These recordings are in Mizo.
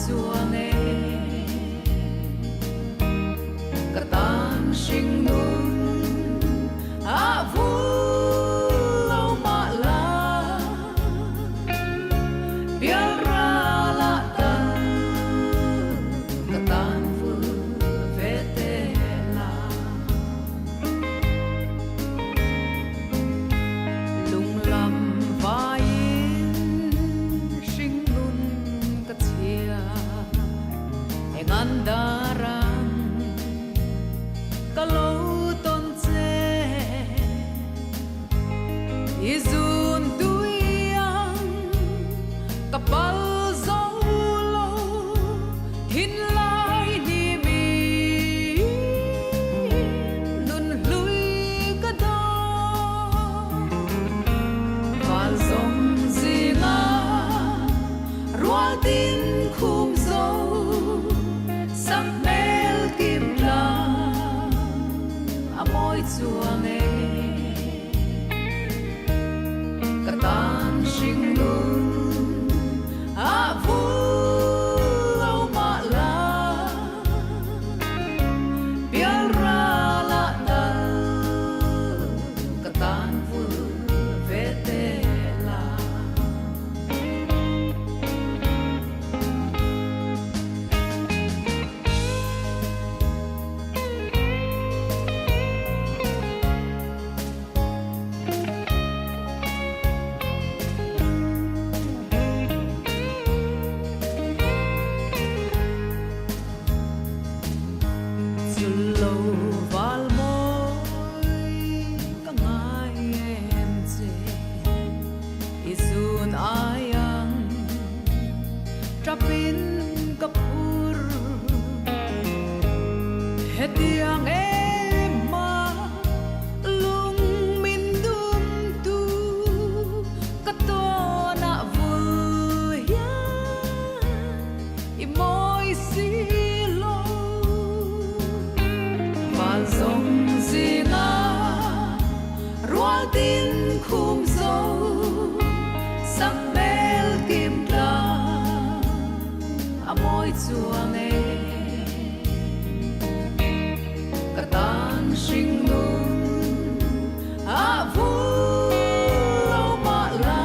chuang e. Ka tan hring nun a vul lo mah la, pial ral ah tal ka tan vul ve te la. Lunglam vaiin hringnun ka chhia, eng an dar ang ka lo tawn che. I zun tui ang ka pal zo lo, thinlai ni mi nun hlui ka dawng. Val zawng zinga rual tin khum zo, sak hmel kim tlang a mawi chuang e. Ka tan hring nun a vul lo mah la, pial ral ah tal ka tan vul ve te la. Chullo val mawi ka ngai em che, i zun ai ang tap in ka phur. Hetiang em a lung min dum tu ka tawnah vul hian i mawi si lo. Val zawng zinga rual tin khum zo, sak hmel kim tlang a mawi chuang e. Ka tan hring nun a vul lo mah la,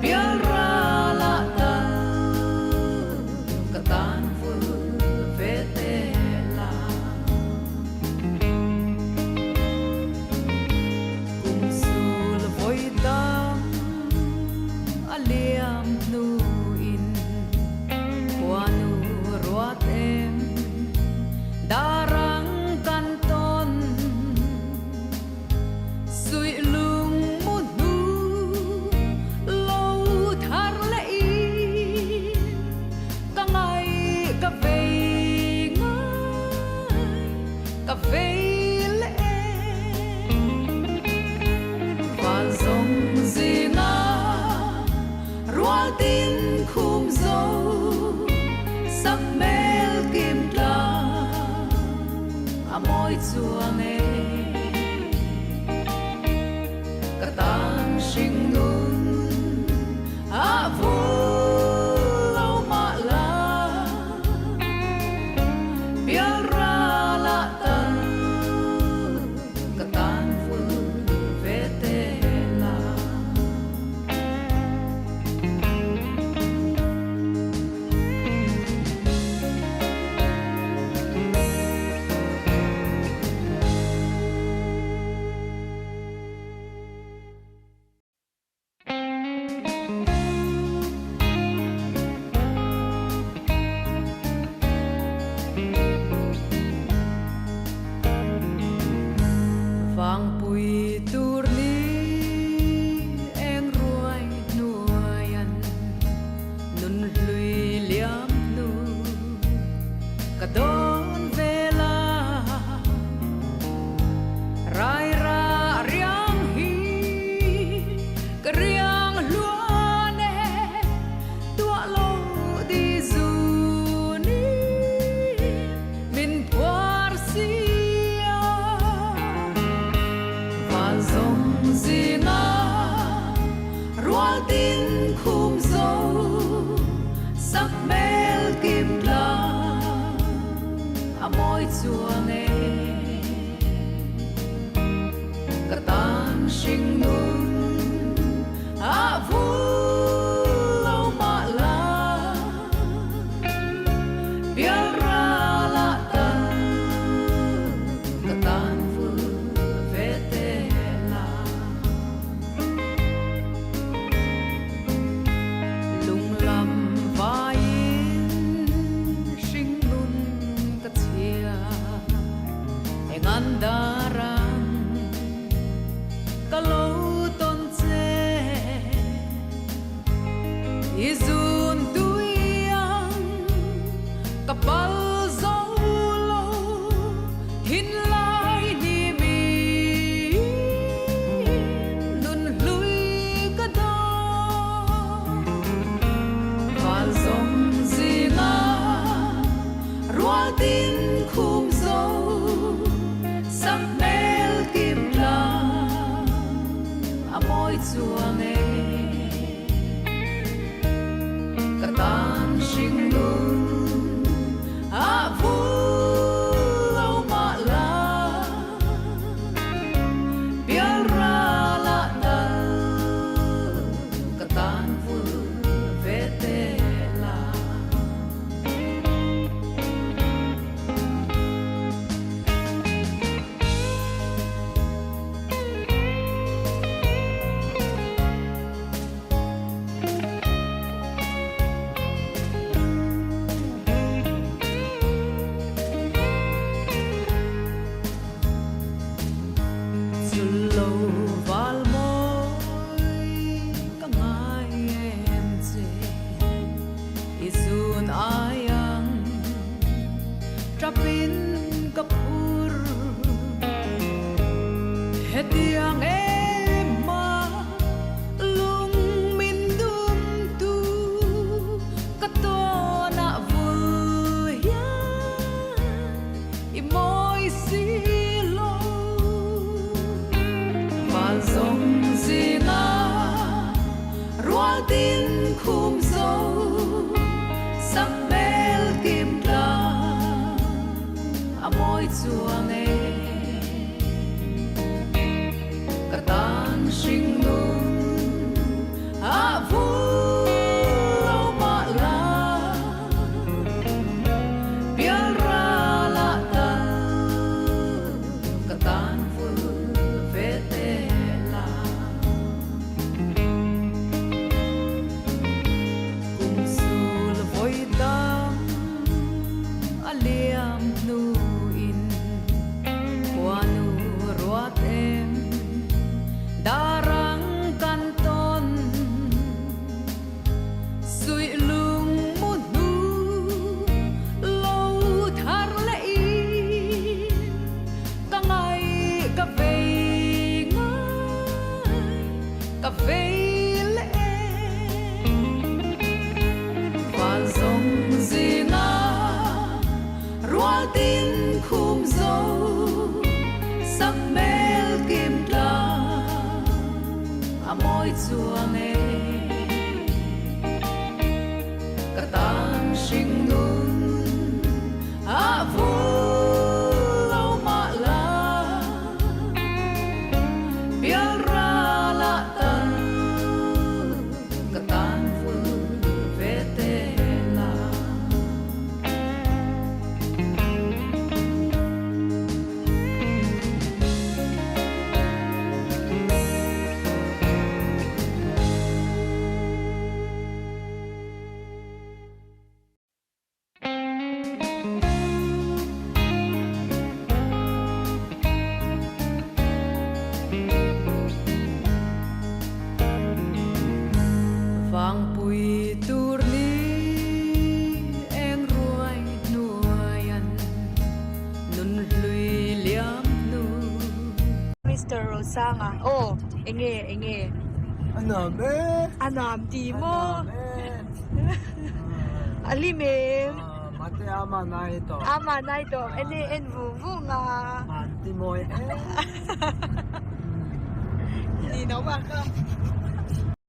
pial ral ah tal ka tan vul ve te la. Kum sul vawi tam a liam hnuin khuanu ruat em darang kan tawn, suih lung mu hnu lo thar leh in ka ngai ka vei ngai ka vei leh em. Van zawng zinga rual tin khum zo, sak hmel kim tlang a mawi chuang e. Ka tan hring nun a vul lo mah la, pial ral ah tal ka tan vul ve te la. Vangpui tur ni eng ruai hnuaian nun hlui liam hnu ka dawn ve la. Rai ra riang hi ka riang hluan e, tuah lo di zu ni min phuar sia. Van zawng zinga rual tin khum zo. chuang e. Ka tan hring nun a vul lo mah la, Bial ral ah tal ka tan vul ve te la. Lunglam vaiin hringnun ka chhia, eng an dar ang ka lo tawn che. I zun tui ang ka pal zo lo, thinlai ni mi nun hlui ka dawng. Val zawng zinga rual tin khum zo, sak hmel kim tlang a mawi chuang e. Ka tan hring nun a vul lo mah la, Bial ral ah tal ka tan vul ve te la. Chullo val mawi ka ngai em che, i zun ai ang trapin ka phur. Hetiang em a lung min dum tu ka tawnah vul hian i mawi si lo. Val zawng zinga rual tin khum zo sak hmel kim tlang a mawi chuang e. Ka tan hring nun a vul lo mah la, Bial ral ah tal ka tan vul ve te la. Kum sul vawi tam a liam hnuin khuanu ruat em darang kan tawn. Suih lung mu hnu lo thar leh in ka ngai ka vei ngai ka vei leh em. Van zawng zinga rual tin khum zo sak hmel kim tlang a mawi chuang e. Ka tan hring nun a vul lo mah la, Bial ral ah tal ka tan vul ve te la. Vangpui tur ni eng ruai hnuaian nun hlui liam hnu. Mister Rosanga, Aw, enge, enge? A nuam e. A nuam ti maw? A nuam e. A hlim em? Mate a mah nai tawh. A mah nai tawh, enge en vung vung a. An ti mawi e. Ni no mah kha.